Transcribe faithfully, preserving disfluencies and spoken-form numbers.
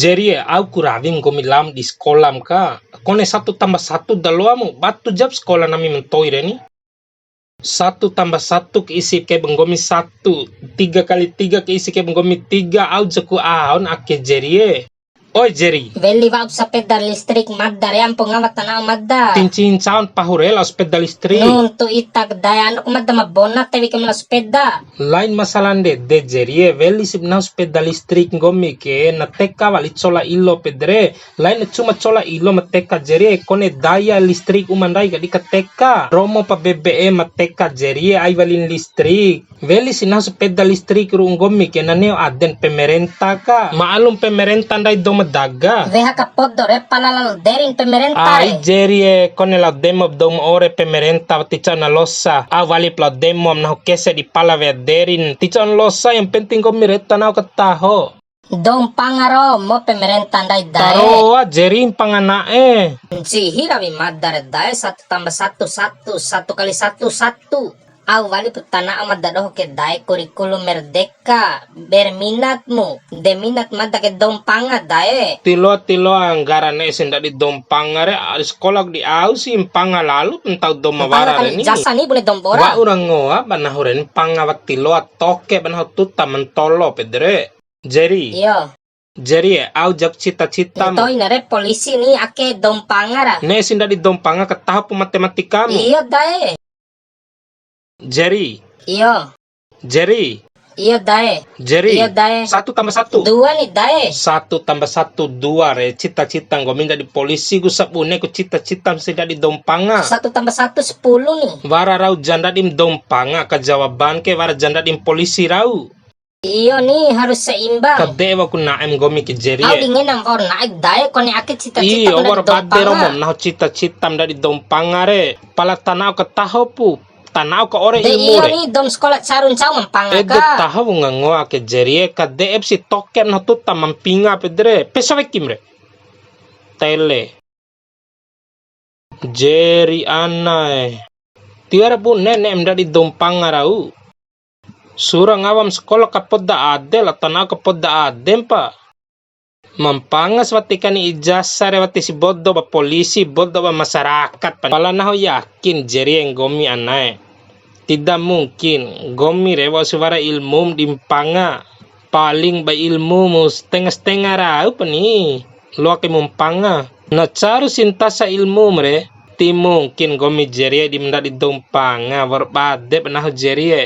Jerie, au ku rawim nggomi lam di sekolam ka. Kone satu tambah satu da loamu, batu jap sekola nami mentoi re ni. Satu tambah satu ke isi ke ba nggomi satu, tiga kali tiga ke isi ke ba nggomi tiga, au jaku aon ake Jerie. Oi Jeri. Weli wa'up sepeda listrik mada re, ampo ngawa tana'o mada. Tinci ncaon pahu re lao sepeda listrik. Nuntu ita ke dae, anu ku mada ma bona tewi ke mela sepeda. Lain masalah ndede Jerie, weli sip nahu sepeda listrik nggomi ke, na teka wali cola ilo pede re. Lain cuma cola ilo ma teka Jerie, kone daya listrik uma ndai ka di ka teka. Romo pa B B M ma teka Jerie, ai walin listrik. Weli si nahu sepeda listrik ru'u nggomi ke na neo aden pemerenta ka. Ma'alum pemerenta ndai dou ma daga. Weha ka podo re pala lalo derin pemerenta re. Ai Jerie, kone lao demo dou ma ore pemerenta wati ca'u na losa. Au walip lao demo nahu kese di pala wea derin. Ti ca'u na losa, yang penting nggomi re tana'o kataho. Dou mpanga romo pemerenta ndai dae. Taroa Jeri mpanga na'e. Ncihi rawi mada re dae, satu tambah satu, satu, satu kali satu, satu. Au walipu tana'o mada doho ke dae kurikulum merdeka, berminatmu, de minat mada ke dou mpanga dae. Tiloa, tiloa, nggara ne'e si ndadi dou mpanga re, ari sekola di au si mpanga lalu ntau dou ma wara re ni. Mpanga kali ijazah ni bune dou mbora. Wa'ura ngoa ba nahu re ni mpanga wati loa toke ba nahu tuta mentolo pede re. Jeri. Iyo. Jeri, au jaku cita-citamu. To'i na re polisi ni ake dou mpanga ra. Ne'e si ndadi dou mpanga kataho pu matematikamu. Iyo dae. Jeri. Iyo. Jeri. Iyo dae. Jeri. Iyo dae. Satu tambah satu. Dua ni dae. Satu tambah satu, dua re. Cita-cita nggomi ndadi polisi ku sabune ku cita-cita si ndadi dou mpanga. Satu tambah satu, sepuluh ni. Wara rau ja ndadim dou mpanga ka jawaban ke, wara ja ndadim polisi rau. Iyo ni, harus seimbang. Kade'e wa'uku na'em nggomi ke Jeri e. Au di ngena wa'ur na'e dae, kone ake cita-cita. Iyo, wa'ur bade romo nahu cita-cita ndadi dou mpanga re. Pala tana'o kataho pu, tana'o ka ore ilmu re. Iyo ni, dou ma sekola caru ncau ma mpanga ka. Ede taho wunga ngoa ke Jeri e, kade'e si toke nahu tuta ma mpinga pede re. Pesa wekim re. Tele. Jeri anae. Tiwara bune ne'em ndadi dou mpanga rau. Sura ngawam sekola kapoda ade, la tana'o kapoda adempa. Ma mpanga si wati kani ijazah re wati si bodo ba polisi, bodo ba masyarakat. Pala nahu yakin Jeri e nggomi anae. Tidak mungkin, nggomi re wa'u si wara ilmum di mpanga. Paling ba ilmumu setengah-setengah rau pa ni. Loa ke mu mpanga. Na caru si ntasa ilmum re, ti mungkin nggomi Jeri e di ma ndadi dou mpanga, wa'ur bade ba nahu Jeri e.